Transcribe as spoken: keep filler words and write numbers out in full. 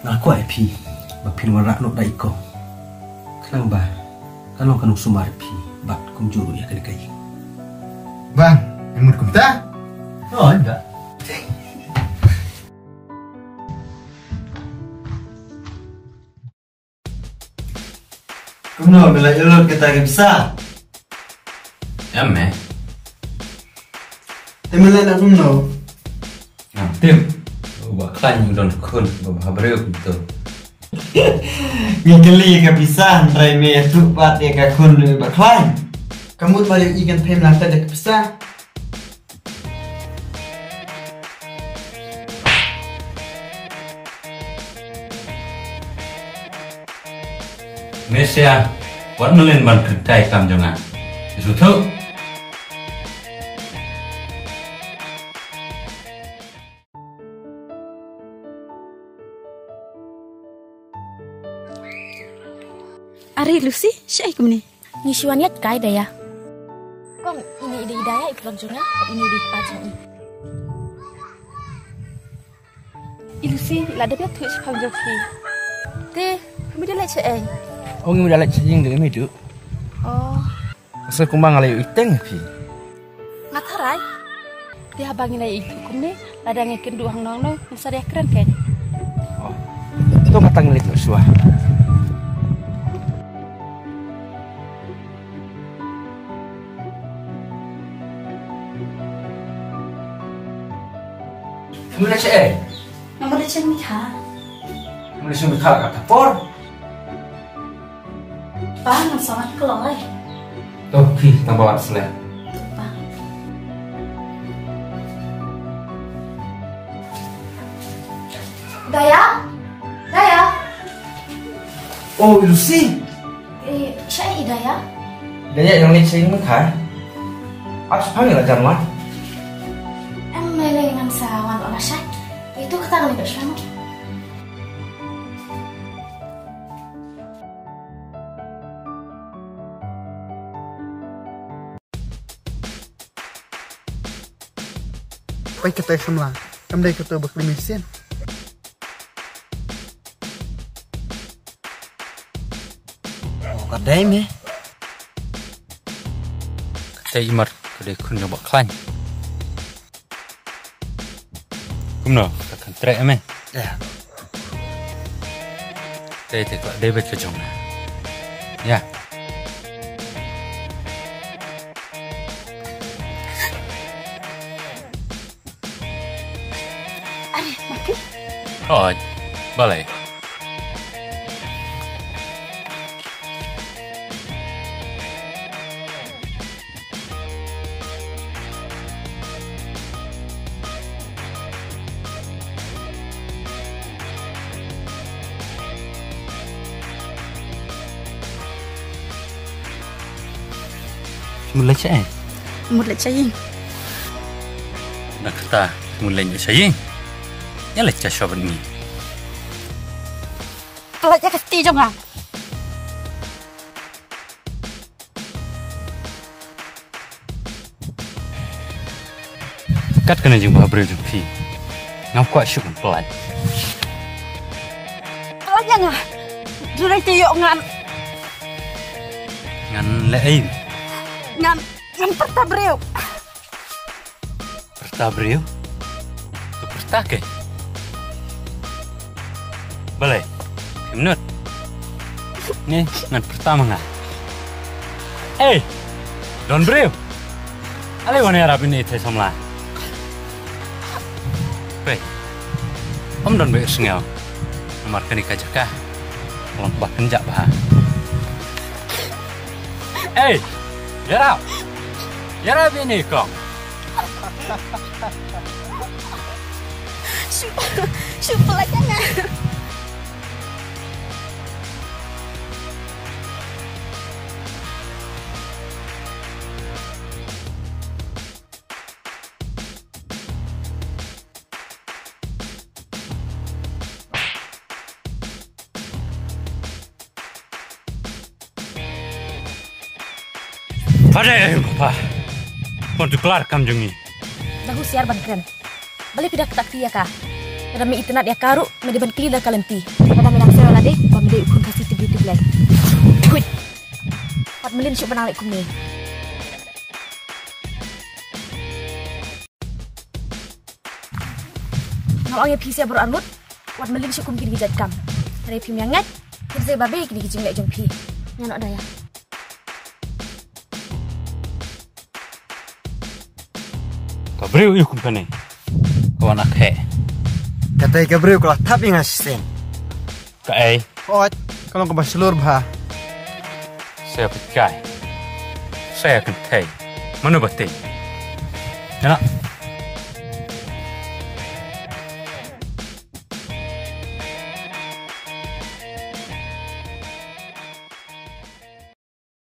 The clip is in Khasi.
Nga kwah ïa phi ba phin wanrah noh da i kong. Khnang ba kan long ka nongsumar ïa phi bad kumjuh ruh ïa kane ka ïing. Bang, ai mut kumta? Oh, ynda. Kumno, me la ïoh lut kata ka pisa? Em, eh. Te me la ïoh kumno? Ngam tip. U Bah Khlaiñ u don khun ba bha briew kumto. Ngi kylli ïa ka pisa, hynrei me ïathuh pat ïa ka khun u Bah Khlaiñ. Ka mut ba ïohi kan phem nangta da ka pisa. Mesia, wat mlien ban kyntai kam jong nga. Suthu. Are Lucy, shaei kumne? Ngi shu wan ïaid kai Daya. Kong, ine i dei i Daya i paralok jong nga, ine i dei i kpa jong i. I Lucy, la dep ïathuh shaphang jong phi. Te, phi mut da leit shaei? Oh, ngi mut da leit sha ïing de, ngi mut. Oh. Sa kumba nga la ïohi teng phi. Nga tharai. Te haba ngi la ïohi kumne, lada ngi kynduh hangno hangno, ngi sa ïakren kein. Oh. To kata ngi leit noh shuwa. Mut da shaei? Nga mut da sha Mikha. Mut da sha Mikha kata por? Pa, ngan sa wan kloi. To, phi tang ba wan shlei. To, pa. Daya? Daya? Oh, Lucy. Eh, shaei i Daya? Daya, ïa ngi leit sha ïing Mikha. Ap shaphang ïa la jan wan. Em, lei lei ngan sa wan la shai. Itu kata ngan ïa sha. Peit kata ka samla, kam dei kata ba khlem ïashem. Oh, ka dei me. Kata i mat ka dei khun jong Bah Khlaiñ. Kumno, ka kyntreh me? Ïa. Te te ka dei beit ka jong. Ïa. Are, mati. Oi, balei? Mut leit sha ïing. Mut leit sha ïing. Na kata, mut leit sha ïing. Ïa leit sha shop ni. Leit ïa ka kti jong nga. Kat kane jingbhabriew jong phi. Ngam kwah shuh ban pyllait. Pyllait ïa nga. Durai te ïoh ngan. Ngan leh ei? Ngan, ngan pyrta briew. Pyrta briew? To pyrta ke? Balei? Phim nud? Ni ngan pyrta ma nga. Ei! Don briew! Ale wan ïarap ine i thei samla. Pei. Ym don beit u sngew. Namar kane ka jaka ka long kaba kynjah bha. Ei! Ïarap! Ïarap ine i kong. Shu, shu pynlait ïa nga. Pade, papa. Pon tu kelar kam jong ngi. Dah husiar ban kren. Balei phi da kata kti ïa ka? Lada me itynnad ïa ka ruh, me dei ban kylli da ka lynti. Lada me dang sngewsih lade, ba me dei u khun Khasi tip briew tip Blei. Khut. Wat mlien shuh ban nang leh kumne. Nga ong ïa phi sha baroh arngut, wat mlien shuh kum kine ki jait kam. Hynrei phim ïa ngeit, phin sa ïa babe kine ki jingleh jong phi. Ïa noh da ïa. Ka briew ïa kum kane. Ka wan akhe. Kata ka briew ka la thap ïa nga shisien. Kaei? Ot, ka long kaba shlur bha. Sa ïa pynkai. Sa ïa kynthei. Mano ba tei? Ïa noh.